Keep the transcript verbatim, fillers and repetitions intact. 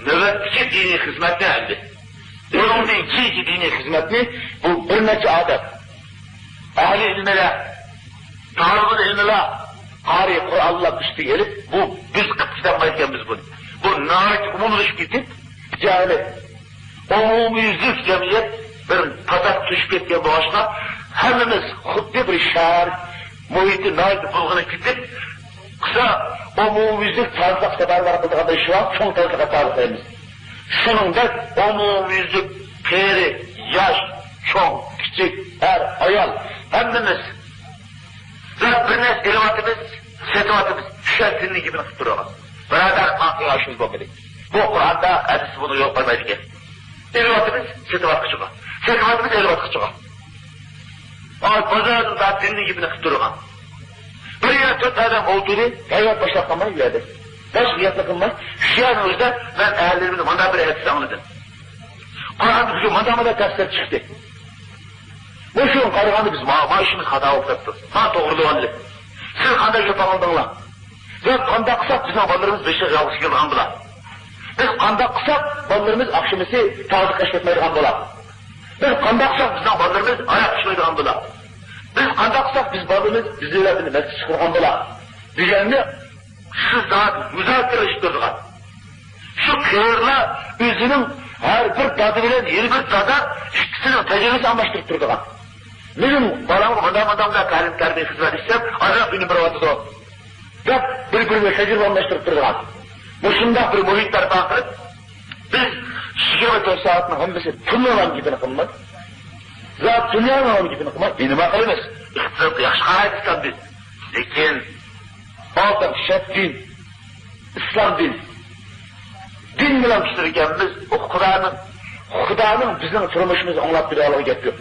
نۆۋەتتىكى دىنىي خىزمەتنى ئەمدى. بۇنىڭدىن كېيىنكى دىنىي خىزمەتنى بۇ بىر نەچچە ئادەم، ئەھلى ئىلمىلەر، تالىبۇل ئىلمىلەر، قارىي قۇرئانلار ئۈستىگە ئېلىپ، بۇ بىز قىلىپ كېتەلمەيدىكەنمىز بۇنى. بۇ ناھايىتى ئومۇملىشىپ كېتىپ، يەنى ئومۇميۈزلۈك جەمئىيەت بىر پاتاققا چۈشۈپ كەتكەن بولغاچقا، ھەممىمىز خۇددى بىر شەھەر مۇھىتى ناھايىتى بۇلغىنىپ كېتىپ، قىسا ئومۇميۈزلۈك تازىلىق سەپەرلىرى قىلىدىغاندەك شۇ ۋاقىت چوڭ تازىلىق تارىخلايمىز. شۇنىڭدەك ئومۇميۈزلۈك قېرى، ياش، چوڭ، كىچىك، ئەر، ئايال، ھەممىمىز بىر، بىر نەرسە ئېلىۋاتىمىز، سېتىۋاتىمىز. شۇ دىننىڭ گېپىنى قىلىپ تۇرىدىغان. بۇرادەر، ماڭا ئاشۇنداق بولمىدى. بۇ قۇرئاندا، ھەدىستە بۇنى يول قويمايدىكەن. ئېلىۋاتىمىز، سېتىۋاتقۇچىغا. سېتىۋاتىمىز، ئېلىۋاتقۇچىغا. ئاي، بازاردا دىننىڭ گېپىنى قىلىپ تۇرغان. بىر يەردە تۆت ئادەم ئولتۇردى، غەيۋەت باشلاپ قالماي بۇ يەردە. باشقا گەپنى قىلماي، شۇ يەرنىڭ ئۆزىدە مەن ئەھلىمدىن مۇنداق بىر ھەدىس ئاڭلىدىم. قۇرئاندا بىزگە مۇنداق مۇنداق تەپسىر چىقتى. مۇشۇنىڭغا قارىغاندا بىز ما-، ما ئىشىمىز خاتا بولۇپ كەتتى. ما توغرىلىۋالدى. سىز قانداق گەپ ئاڭلىدىڭلار؟ بىز قانداق قىلساق بىزنىڭ بالىلىرىمىز بېشىغا يالغۇز كېلىدىغان بولا؟ بىز قانداق قىلساق بالىلىرىمىز ئاخشىمىسى تازا قېچىپ كەتمەيدىغان بولا؟ بىز قانداق قىلساق بىزنىڭ بالىلىرىمىز ھاراق ئىچمەيدىغان بولا؟ بىز قانداق قىلساق بىز بالىلىرىمىز بىزلەر بىلەن مەسچىتكە چىقىدىغان بولا؟ دېگەننى شۇ زات مۇزاكىرىلىشىپ تۇرىدىغان. شۇ قېرىلار ئۆزىنىڭ ھەر بىر دادا بىلەن يەنە بىر دادا ئىككىسىنىڭ تەجرىبىسىنى ئالماشتۇرۇپ تۇرىدىغان. مېنىڭ بالامغا مۇنداق، مۇنداق، مۇنداق تەلىم تەربىيە خىزمەت ئىشلەپ، ئازراق ئۈنۈم بېرىۋاتىدۇ، دەپ بىر-بىرىگە تەجرىبە ئالماشتۇرۇپ تۇرىدىغان. مۇشۇنداق بىر مۇھىت بەرپا قىلىپ، بىز يىگىرمە تۆت سائەتنىڭ ھەممىسى تۈنۈگۈن گېپىنى قىلماي، زات دۇنيانىڭ گېپىنى قىلماي، نېمە قىلىمىز؟ ئىقتىسادقا ياخشى قارايدۇ ئىسلام دىن. لېكىن ئالدىن شەرت دىن، ئىسلام دىن. دىن بىلەن پۈتتۈرگەنمىز، ئۇ خۇدانىڭ، خۇدانىڭ بىزنىڭ تۇرمۇشىمىزنى ئاڭلاپ بېرىدىغان گەپ يوق.